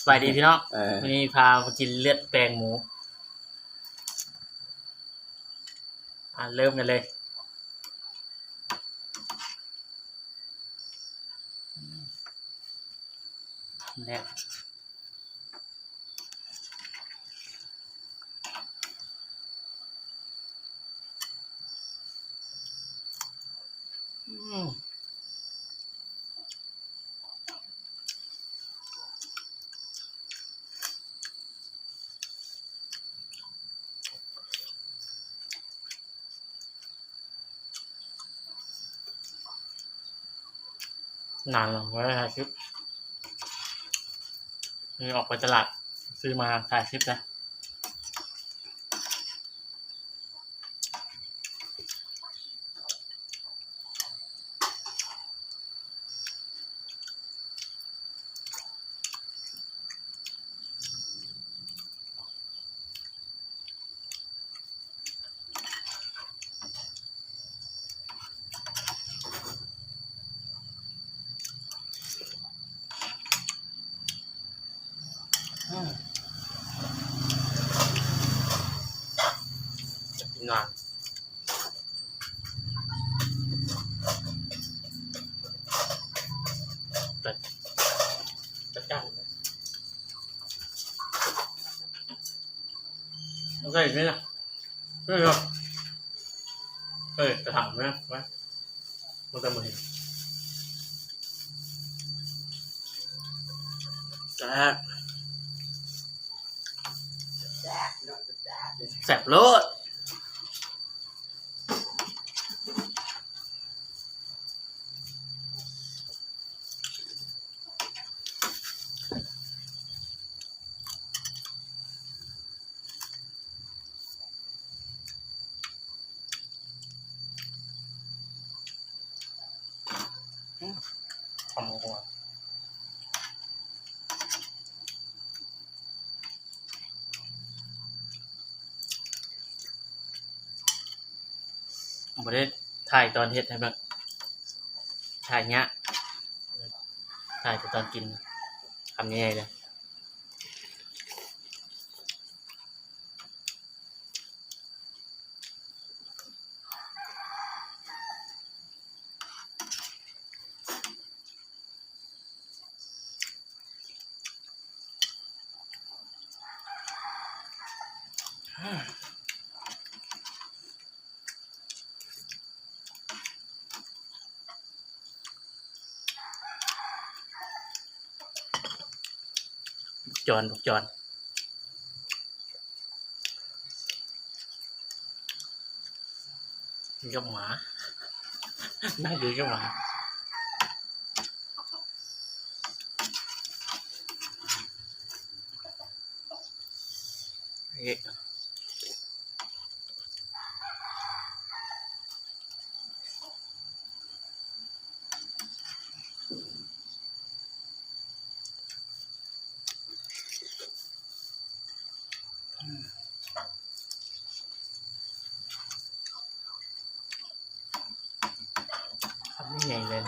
ສະບາຍດີພີ່ນ້ອງ ເອີ ມື້ນີ້ພາມາກິນເລືອດແປງໝູ ອ່າ ເລີ່ມກັນເລີຍ ແນບ ອືມ ນານແລ້ວບໍ່ໄດ້ຖ່າຍຄລິບ ນີ້ອອກໄປຕະຫຼາດ ຊື້ມາຖ່າຍຄລິບນະ. ງານ ຈັດ ຈັດຈ້ານ ເອົາໃສ່ນີ້ນະ ເອີ ເອີ ກະຖາງນະ ໄວ້ ມັນກະບໍ່ເຫັນ ແຊບ ແຊບໂລດ. ຫອມຫົວ ບໍ່ໄດ້ຖ່າຍຕອນເຮັດໃຫ້ເບິ່ງ ຖ່າຍຍາກ ຖ່າຍແຕ່ຕອນກິນ ຄຳໃຫຍ່ໆເລີຍ. ບັກຈອນ ບັກຈອນ ກິນກັບໝາ ນັ່ງກິນກັບໝາ. ເອີ ຄຳໃຫຍ່ໆເລີຍ.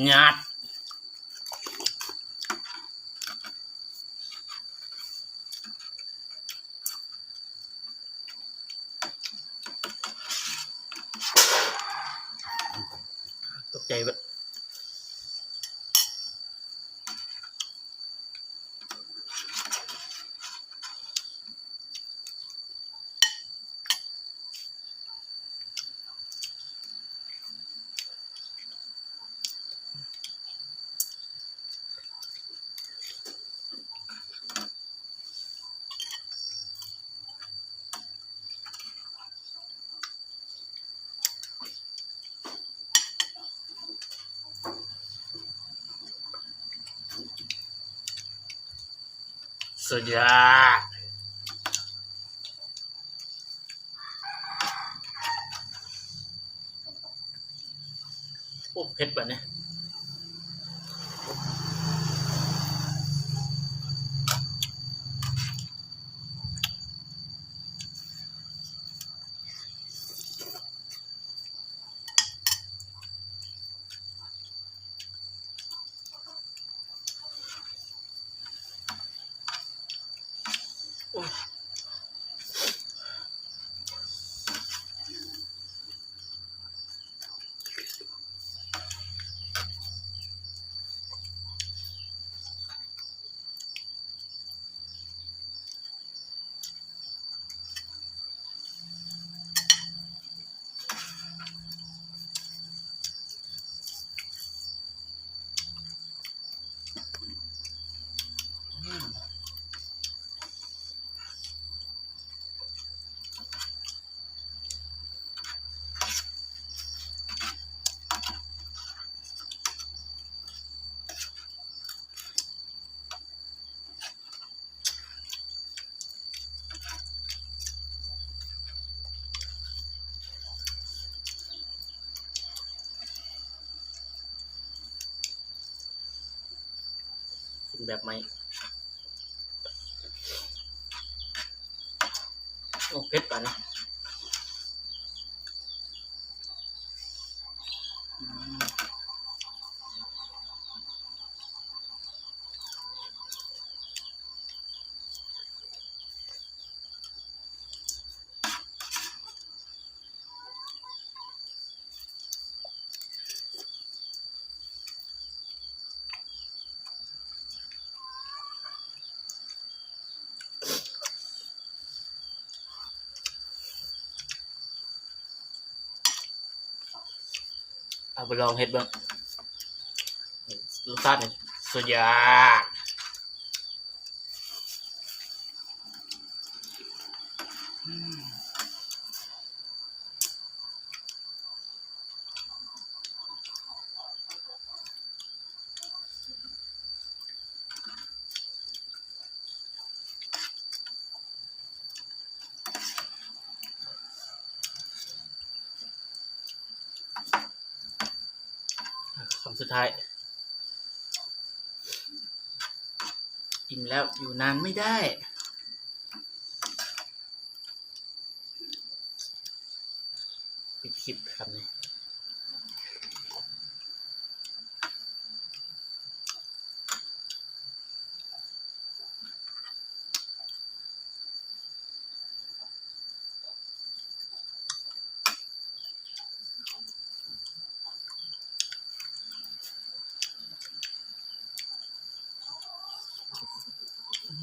ຍາດ ຕົກໃຈເບິດ. ສຸດຍອດ. ໂອ້ ເຜັດບາດນີ້. ກິນແບບໃໝ່. ໂອ້ ເຜັດປານນີ້. ອືມ. ເອົາໄປລອງເຮັດເບິ່ງ ລົດຊາດນີ້ສຸດຍອດ. ອືມ. ຄຳສຸດທ້າຍ. ອີ່ມແລ້ວຢູ່ນານໄມ່ໄດ້. ປິດຄລິບຄຳນີ້.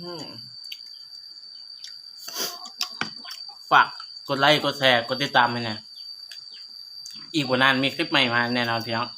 ອືມ. ຝາກກົດໄລ ກົດແຊ ກົດຕິດຕາມໃຫ້ແດ່. ອີກບໍ່ນານມີຄລິບໃໝ່ມາແນ່ນອນພີ່ນ້ອງ.